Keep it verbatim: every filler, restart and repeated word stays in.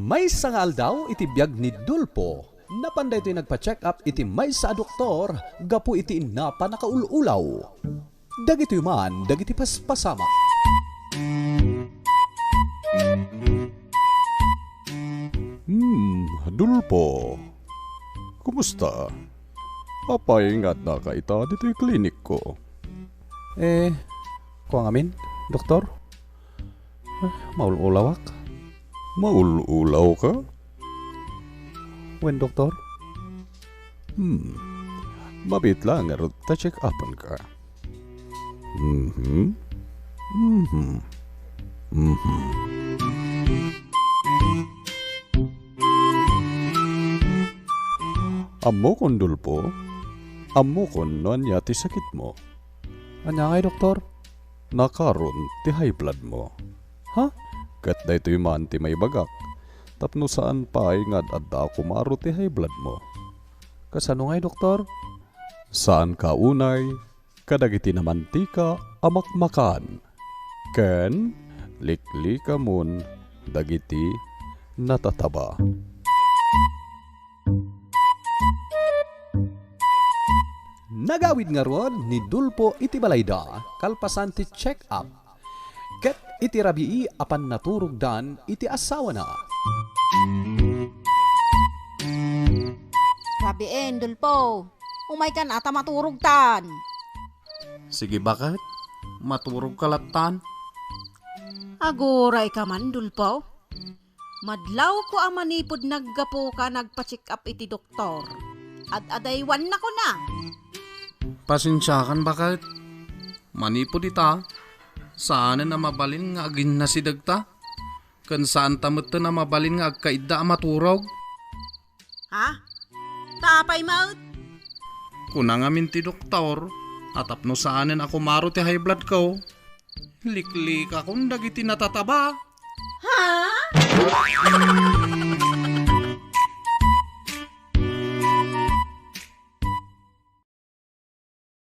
Maysa nga aldaw iti biag ni Dolfo, napan daytoy nagpa-check up iti maysa a doktor gapu iti inna pannakaul-ulaw. Dagitoy man dagiti paspasamak. Hmm, Dolfo. Kumusta? Apay nga addaka ita ditoy klinikko? Eh, kua ngamin, doktor? Eh, maul-ulawak. Maul-ulawka? Wen, doktor. Hmm. Mabiit laeng ngarud ta check-upenka. Mhm. Mhm. Mhm. Ammokon, Dolfo. Ammokon no ania ti sakitmo. Ania ngay, doktor? Nakaron ti high blood mo. Ha? Ket daytoy man ti maibagak, tapno saan pay nga ad-adda a kumaro ti high blood mo. Kasano ngay, doktor? Saanka unay kadagiti namantika a makmakan, ken liklikamon dagiti natataba. Nagawid ngarud ni Dolfo iti balayda kalpasan ti check-up, ket iti rabii a pannaturogdan iti asawana. Rabiin, Dolfo. Umaykan a ta maturogtan. Sige, baket. Maturogka lattan. Aguray ka man, Dolfo. Madlawko a manipud naggapuka nagpa-check-up iti doktor. Ad-adaywannakon a. Pasensiakan, baket. Manipud ita, saanen a mabalin nga aginnasidegta, ken saanta metten a mabalin nga agkaidda a maturog. Ha? Ta apay met? Kuna ngamin ti doktor a tapno saanen a kumaro ti high blood ko, liklikakon dagiti natataba. Ha?